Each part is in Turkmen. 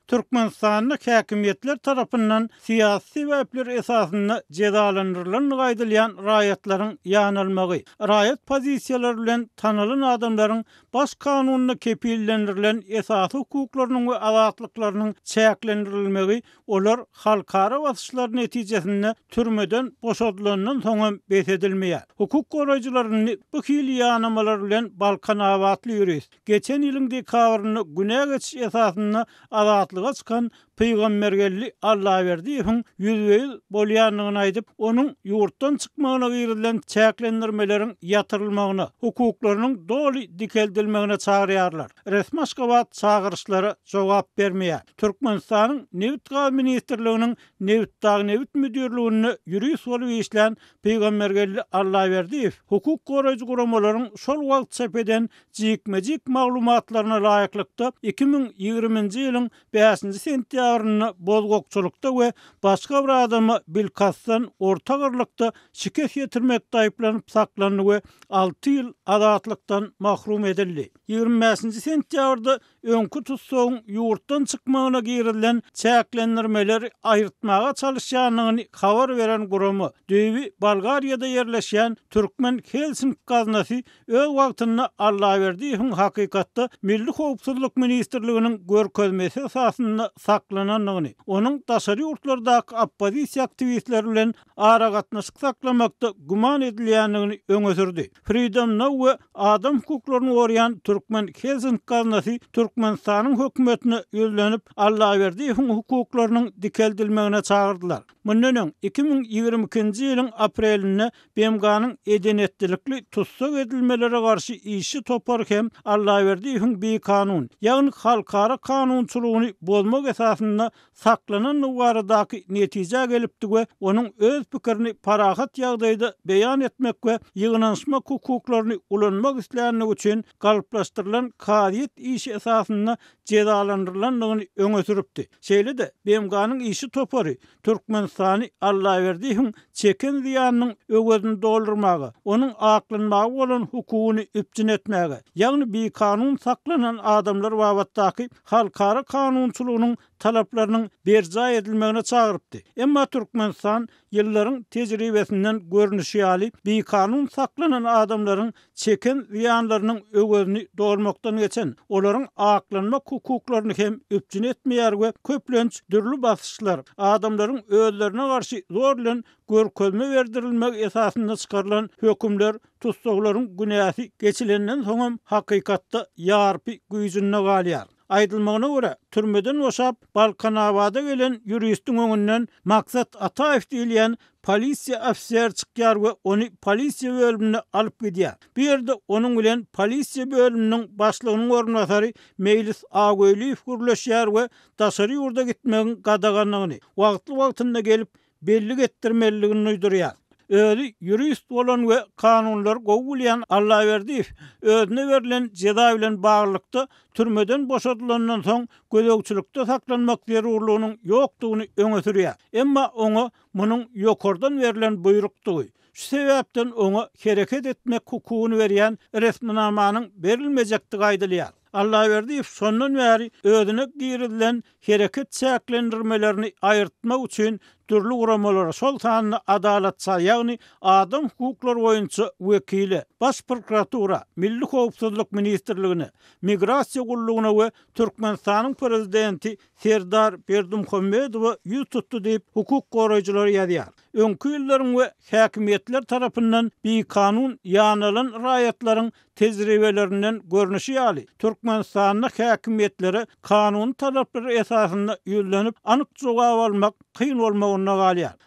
Türkmenistanda häkimiýetler tarapyndan syýasy sebäpler esasynda jezalandyrylandygy aýdylýan raýatlaryň ýanalmagy, raýat pozisiýalary bilen tanalan adamlaryň Baş kanunda kepillendirilen esasy hukuklarynyň we azatlyklarynyň çäklendirilmegi olar halkara basyşlary netijesinde türmeden boşadylandan soň hem bes edilmeýär. Hukuk goraýjylar indi bu hili ýanamalar bilen balkanabatly ýurist, geçen ýylyň dekabrynda günä geçiş esasynda azatlyga çykan Pygambergeldi Allaberdiýewiň ýüzbe-ýüz bolýandygyny aýdyp, onuň ýurtdan çykmagyna girizilen çäklendirmeleriň ýatyrylmagyna, hukuklarynyň doly dikeldilmegine çagyrýarlar. Resmi Aşgabat çagyryşlara jogap bermeýär. Türkmenistanyň Nebit-gaz ministrliginiň Nebitdagnebit müdirliginde ýurist bolup işlän Pygambergeldi Allaberdiýew hukuk goraýjy guramalaryň şol wagt çap eden jikme-jik maglumatlaryna laýyklykda, 2020-nji ýylyň bäşinji sentýabrynda bozgakçylykda we başga bir adama bilkastdan orta agyrlykda şikes ýetirmekde aýyplanyp saklandy we alty ýyl azatlykdan mahrum edildi. 25-nji sentýabrda öňki tussagyň ýurtdan çykmagyna girizilen çäklendirmeleri aýyrtmaga çalyşýandygyny habar beren gurama, düýbi Bolgariýada ýerleşýän Türkmen Helsink gaznasy öz wagtynda Allaberdiýewiň hakykatda Milli howpsuzlyk ministrliginiň görkezmesi esasynda saklanandygyny, onuň daşary ýurtlardaky oppozisiýa aktiwistleri bilen aragatnaşyk saklamakda güman edilýändigini öňe sürdi. Freedom Now we adam hukuklaryny goraýan Türkmen Helsink gaznasy Türkmenistanyň hökümetine ýüzlenip, Allaberdiýewiň hukuklarynyň dikeldilmegine çagyrdylar. Mundan öň, 2022-nji ýylyň aprelinde BMG-niň eden-etdilikli tussag edilmelere garşy işçi topary hem Allaberdiýewiň bikanun, ýagny halkara kanunçylygyny bozmak esasynda saklanandygy baradaky netijä gelipdi we onuň öz pikirini parahat ýagdaýda beýan etmek we ýygnanyşmak hukuklaryny ulanmak isländigi üçin galplaşdyrylan kazyýet işi esasynda jezalandyrylandygyny öňe sürüpdi. Şeýle-de, BMG-niň işçi topary Türkmenistany Allaberdiýewiň çeken zyýanynyň öwezini doldurmaga, onuň aklanmaga bolan hukugyny üpjün etmäge, ýagny bikanun saklanan adamlar babatdaky halkara kanunçylygynyň talaplarynyň berjaý edilmegine çagyrypdy. Emma Türkmenistan ýyllaryň tejribesinden görnüşi ýaly, bikanun saklanan adamlaryň çeken zyýanlarynyň öwezini dolmakdan geçen, olaryň aklanmak hukuklaryny hem üpjün etmeýär we köplenç dürli basyşlar, adamlaryň özlerine garşy zor bilen görkezme berdirilmegi esasynda çykarylan hökümler tussaglaryň günäsi geçilenden soňam hakykatda ýarpy güýjünde galýar. Aýdylmagyna görä, türmeden boşap, Balkanabada gelen ýuristiň öňünden Maksat Ataýew diýilýän polisiýa ofiseri çykýar we ony polisiýa bölümine alyp gidýär. Bu ýerde onuň bilen polisiýa bölüminiň başlygynyň orunbasary Meýlis Agöýliýew gürleşýär we daşary ýurda gitmegiň gadagandygyny, wagtly-wagtynda gelip, bellik etdirmelidigini duýdurýar. Özi ýurist bolan we kanunlary gowy bilýän Allaberdiýew özüne berlen jeza bilen baglylykda türmeden boşadylandan soň gözegçilikde saklanmak zerurlygynyň ýokdugyny öňe sürýär. Emma oňa munuň ýokardan berlen buýrukdygy, şu sebäpden oňa hereket etmek hukugyny berýän resminamanyň berilmejekdigi aýdylýar. Allaberdiýew şondan bäri özüne girizilen hereket çäklendirmelerini aýyrtmak üçin dürli guramalara, şol sanda Adalatça, ýagny adam hukuklary boýunça wekile, Baş prokuratura, Milli howpsuzlyk ministrligine, Migrasiýa gullugyna we Türkmenistanyň prezidenti Serdar Berdimuhamedowa ýüz tutdy diýip, hukuk goraýjylar ýazýar. Öňki ýyllaryň we häkimiýetler tarapyndan bikanun ýanalan raýatlaryň Tejribelerinden görnüşi ýaly, Türkmenistanda häkimiýetlere kanuny talaplar esasynda ýüzlenip, anyk jogap almak kyn bolmagynda galýar.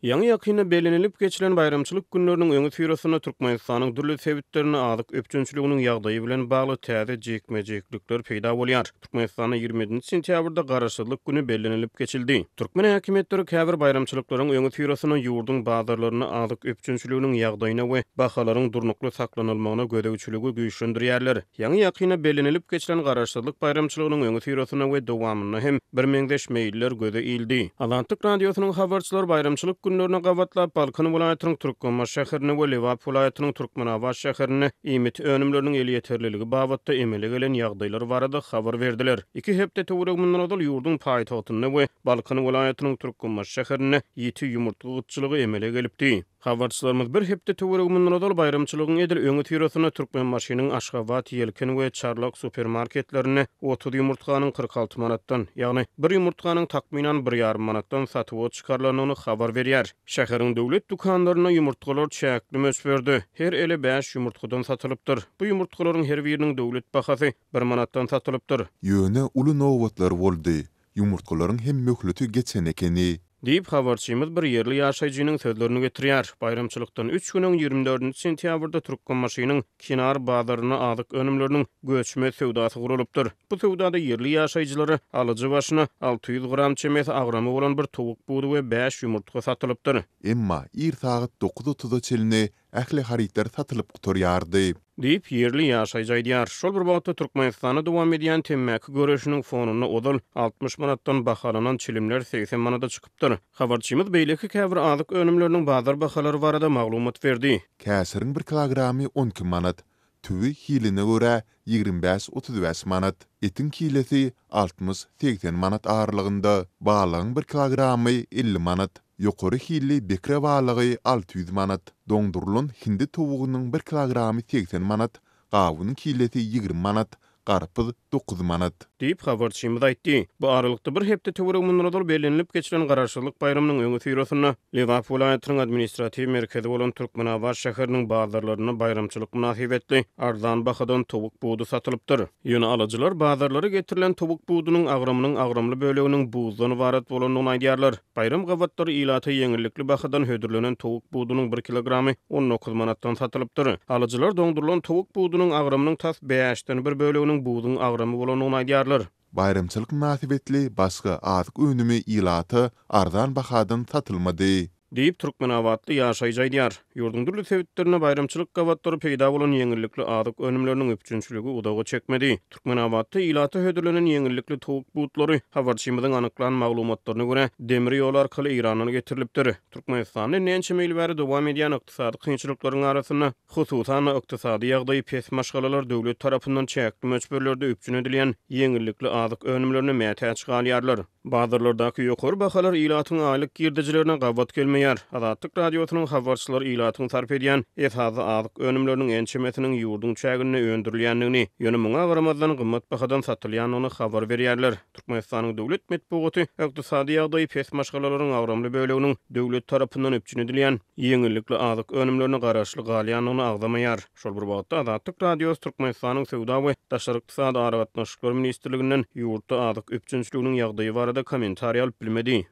Ýaňy-ýakynda bellenilip geçilen baýramçylyk günleriniň öňüsyrasynda Türkmenistanyň dürli sebitlerinde azyk üpjünçiliginiň ýagdaýy bilen bagly täze jikme-jiklikler peýda bolýar. Türkmenistanda 27 sentýabrda Garaşsyzlyk güni bellenilip geçildi. Türkmen häkimiýetleri käbir baýramçylyklaryň öňüsyrasynda ýurduň bazarlarynda azyk üpjünçiliginiň ýagdaýyna we bahalaryň durnukly saklanylmagyna gözegçiligi güýçlendirýärler. Ýaňy-ýakynda bellenilip geçilen Garaşsyzlyk baýramçylygynyň öňüsyrasynda we dowamynda hem birmeňzeş meýiller göze ildi. Azatlyk Radiosynyň habarçylary baýramçylyk. günlerine gabatlap, Balkan welaýatynyň Türkmenbaşy şäherinde we Lebap welaýatynyň Türkmenabat şäherinde iýmit önümleriniň elýeterliligi babatda emele gelen ýagdaýlar barada habar berdiler. Iki hepde töweregi mundan ozal ýurduň paýtagtynda we Balkan welaýatynyň Türkmenbaşy şäherinde ýiti ýumurtga gytçylygy emele gelipdi. Habarçylarymyz bir hepde töweregi mundan ozal baýramçylygyň edil öňüsyrasynda Türkmenbaşynyň Aşgabat, Ýelken we Çarlak supermarketlerinde 30 ýumurtganyň 46 manatdan, ýagny bir ýumurtganyň takmynan bir ýarym manatdan satuwa çykarylandygyny habar berýär. Şäheriň döwlet dükanlarynda ýumurtgalar çäkli möçberde, her ele bäş ýumurtgadan satylypdyr. Bu ýumurtgalaryň her biriniň döwlet bahasy bir manatdan satylypdyr. Ýöne uly nobatlar boldy. Ýumurtgalaryň hem möhleti geçen ekeni. Diýip, habarçymyz bir ýerli ýaşaýjynyň sözlerini getirýär. Baýramçylykdan üç gün öň, 24 sentýabrda Türkmenbaşynyň Kenar bazarynda azyk önümleriniň göçme söwdasy guralypdyr. Bu söwdada ýerli ýaşaýjylara alyjy başyna 600 gram çemesi agramy bolan bir towuk budy we bäş ýumurtga satylypdyr. Emma ir sagat dokuz otuza çenli Ähli harytlar satylyp gutarýardy. Diýip, ýerli ýaşaýjy aýdýar. Şol bir wagtda, Türkmenistanda dowam edýän temmäki göreşiniň fonunda ozal 60 manatdan bahalanan çilimler 80 manada çykypdyr. Habarçymyz beýleki käbir azyk önümleriniň bazar bahalary barada maglumat berdi. Käşiriň bir kilogramy 12 manat, tüwi hiline görä 25, 35 manat, etiň kilesi 60, 80 manat aralygynda, balygyň bir kilogramy 50 manat, ýokary hilli bekre balygy 600 manat, doňdurylan hindi towugynyň bir kilogramy 80 manat, gawunyň kilesi 20 manat, garpyz dokuz manat. Diýip, habarçymyz aýtdy. Bu aralykda, bir hepde töweregi mundan ozal bellenilip geçilen Garaşsyzlyk baýramynyň öňüsyrasynda Lebap welaýatynyň administratiw merkezi bolan Türkmenabat şäheriniň bazarlarynda baýramçylyk mynasybetli arzan bahadan towuk budy satylypdyr. Ýöne alyjylar bazarlara getirilen towuk budunyň agramynyň agramly böleginiň buzdan ybarat bolandygyny aýdýarlar. Baýram gabatlary ilata ýeňillikli bahadan hödürlenen towuk budunyň bir kilogramy 19 manatdan satylypdyr. Alyjylar doňdurylan towuk budunyň agramynyň tas bäşden bir böleginiň buduň agramy bolandygyny aýdýarlar. Baýramçylyk mynasybetli başga azyk önümi ilata arzan bahadan satylmady. Diýip, türkmenabatly ýaşaýjy aýdýar. Ýurduň dürli sebitlerinde baýramçylyk gabatlary peýda bolan ýeňillikli azyk önümleriniň üpjünçiligi uzaga çekmedi. Türkmenabatda ilata hödürlenen ýeňillikli towuk butlary, habarçymyzyň anyklan maglumatlaryna görä, demir ýol arkaly Eýrandan getirilipdir. Türkmenistanda ençeme ýyl bäri dowam edýän ykdysady kynçylyklaryň arasynda, hususan-da, ykdysady ýagdaýy pes maşgalalar döwlet tarapyndan çäkli möçberlerde üpjün edilýän ýeňillikli azyk önümlerine mätäç galýarlar. Bazarlardaky ýokary bahalar ilatyň aýlyk girdejilerine gabat gelmeýär. Azatlyk Radiosynyň habarçylary ilatyň sarp edýän esasy azyk önümleriniň ençemesiniň ýurduň çäginde öndürilýändigini, ýöne muňa garamazdan gymmat bahadan satylýandygyny habar berýärler. Türkmenistanyň döwlet metbugaty ykdysady ýagdaýy pes maşgalalaryň agramly böleginiň döwlet tarapyndan üpjün edilýän ýeňillikli azyk önümlerine garaşly galýandygyny agzamaýar. Şol bir wagtda, Azatlyk Radiosy Türkmenistanyň Söwda we daşary ykdysady aragatnaşyklar ministrliginden ýurtda azyk üpjünçiliginiň ýagdaýy barada kommentariý alyp bilmedi.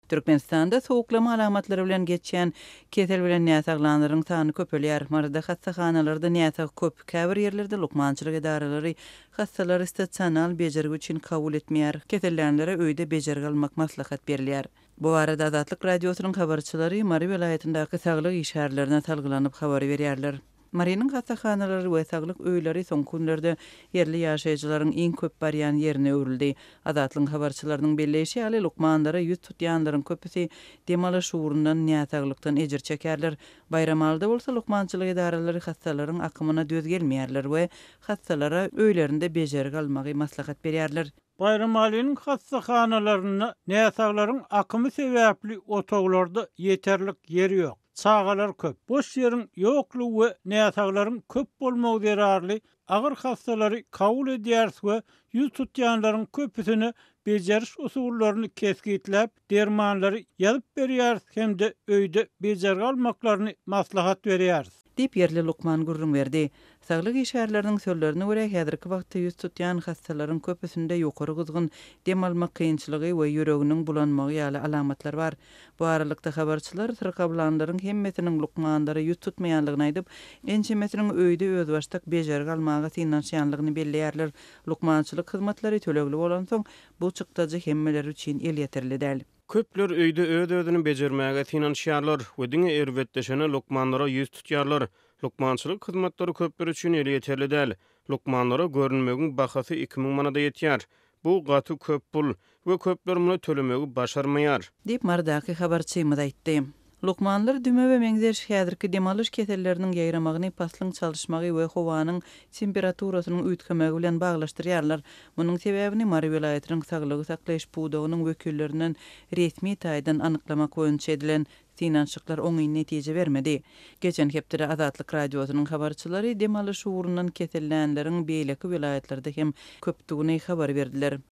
Türkmenistanda sowuklama alamatlary bilen geçýän kesel bilen näsaglanlaryň sany köpelýär. Maryda hassahanalarda näsag köp, käbir ýerlerde lukmançylyk edaralary hassalary stasional bejergi üçin kabul etmeýär, kesellänlere öýde bejergi almak maslahat berilýär. Bu barada Azatlyk Radiosynyň habarçylary Mary welaýatyndaky saglyk işgärlerine salgylanyp habar berýärler. Marynyň hassahanalary we saglyk öýleri soňky günlerde ýerli ýaşaýjylaryň iň köp barýan ýerine öwrüldi. Azatlygyň habarçylarynyň belleýşi ýaly, lukmanlara ýüz tutýanlaryň köpüsi dem alyş ugrundan näsaglykdan ejir çekýärler. Baýramalyda bolsa lukmançylyk edaralary hassalaryň akymyna döz gelmeýärler we hassalara öýlerinde bejergi almagy maslahat berýärler. Baýramalynyň hassahanalarynda näsaglaryň akymy sebäpli otaglarda ýeterlik ýer ýok. Çagalar köp. Boş ýeriň ýoklugy we näsaglaryň köp bolmagy zerarly agyr hassalary kabul edýäris we ýüz tutýanlaryň köpüsine bejeriş usullaryny kesgitläp, dermanlary ýazyp berýäris hem-de öýde bejergi almaklaryny maslahat berýäris. Diýip, ýerli lukman gürrüň berdi. Saglyk işgärleriniň sözlerine görä, häzirki wagtda ýüz tutýan hassalaryň köpüsinde ýokary gyzgyn, dem almak kynçylygy we ýüreginiň bulanmagy ýaly alamatlar bar. Bu aralykda, habarçylar syrkawlanlaryň hemmesiniň lukmanlara ýüz tutmaýanlygyny aýdyp, ençemesiniň öýde özbaşdak bejergi almaga synanyşýanlygyny belleýärler. Lukmançylyk hyzmatlary tölegli bolansoň, bu çykdajy hemmeler üçin elýeterli däl. Köpler öýde öz-özüni bejermäge synanyşýarlar we diňe erbetleşene lukmanlara ýüz tutýarlar. Lukmançylyk hyzmatlary köpler üçin elýeterli däl. Lukmanlara görünmegiň bahasy 2000 manada ýetýär. Bu gaty köp pul we köpler muny tölemegi başarmaýar. Diýip, Marydaky habarçymyz aýtdy. Lukmanlar dümewe meňzeş häzirki dem alyş keselleriniň ýaýramagyny paslyň çalyşmagy we howanyň temperaturasynyň üýtgemegi bilen baglaşdyrýarlar. Munuň sebäbini Mary welaýatynyň saglygy saklaýyş pudagynyň wekillerinden resmi taýdan anyklamak boýunça edilen synanyşyklar oňyn netije bermedi. Geçen hepdede Azatlyk Radiosynyň habarçylary dem alyş ugrundan kesellänleriň beýleki welaýatlarda hem köpdügini habar berdiler.